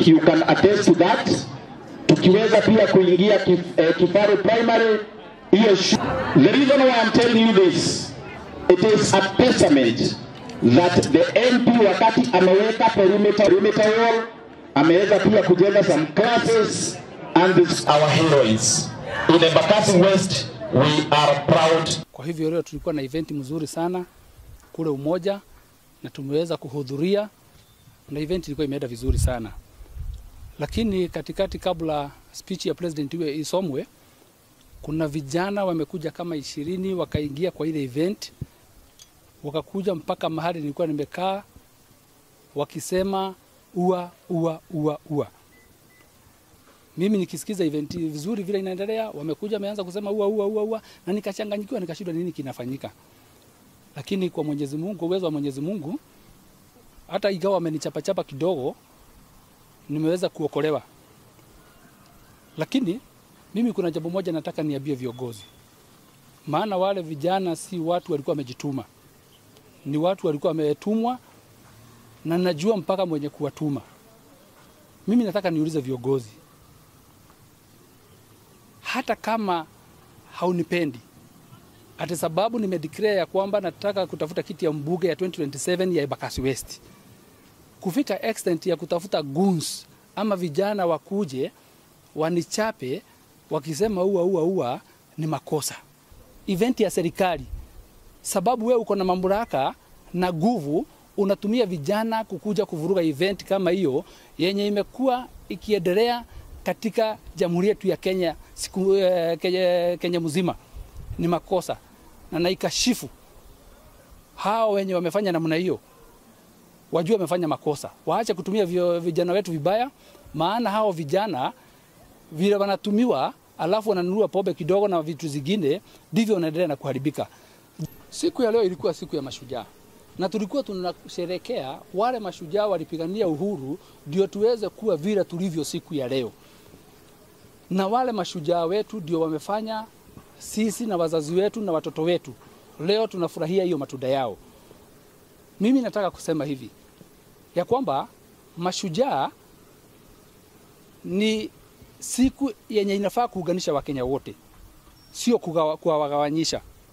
think you can attest to that. Tukiweza pia kuingia Kifaru Primary hiyo. The reason why I'm telling you this, it is a testament that the MP wakati ameweka perimeter wall, ameweza pia kujenga some classes, and this our heroines. In Embakasi West we are proud. Kwa hivyo leo tulikuwa na event mzuri sana kule Umoja na tumeweza kuhudhuria, na event ilikuwa imeenda vizuri sana. Lakini katikati, kabla speech ya president iwe isomwe, kuna vijana wamekuja kama 20 wakaingia kwa ile event, wakakuja mpaka mahali nilikuwa nimekaa wakisema ua ua ua ua. Mimi nikisikiza event vizuri vile inaendelea, wamekuja wameanza kusema ua ua ua ua, na nikachanganyikiwa, nikashindwa nini kinafanyika. Lakini kwa Mwenyezi Mungu, uwezo wa Mwenyezi Mungu, hata ingawa wamenichapachapa kidogo, nimeweza kuokolewa. Lakini mimi kuna jambo moja nataka niambie viongozi. Maana wale vijana si watu walikuwa wamejituma. Ni watu walikuwa wametumwa, na najua mpaka mwenye kuwatuma. Mimi nataka niulize viongozi. Hata kama haunipendi, ati sababu nimedeclare ya kwamba nataka kutafuta kiti ya mbunge ya 2027 ya Embakasi West, kufika extent ya kutafuta goons ama vijana wakuje wanichape wakisema ua ua ua ni makosa. Event ya serikali, sababu wewe uko na mamlaka na nguvu, unatumia vijana kukuja kuvuruga event kama hiyo yenye imekuwa ikiendelea katika jamhuri yetu ya Kenya, siku, Kenya mzima. Ni makosa, na naikashifu hao wenye wamefanya namna hiyo. Wajue wamefanya makosa, waache kutumia vijana wetu vibaya, maana hao vijana vile wanatumiwa alafu wananunua pombe kidogo na vitu zingine, ndivyo wanaendelea na kuharibika. Siku ya leo ilikuwa siku ya mashujaa, na tulikuwa tunasherehekea wale mashujaa walipigania uhuru ndio tuweze kuwa vile tulivyo siku ya leo. Na wale mashujaa wetu ndio wamefanya sisi na wazazi wetu na watoto wetu leo tunafurahia hiyo matunda yao. Mimi nataka kusema hivi ya kwamba mashujaa ni siku yenye inafaa kuunganisha Wakenya wote, sio kuwagawanyisha.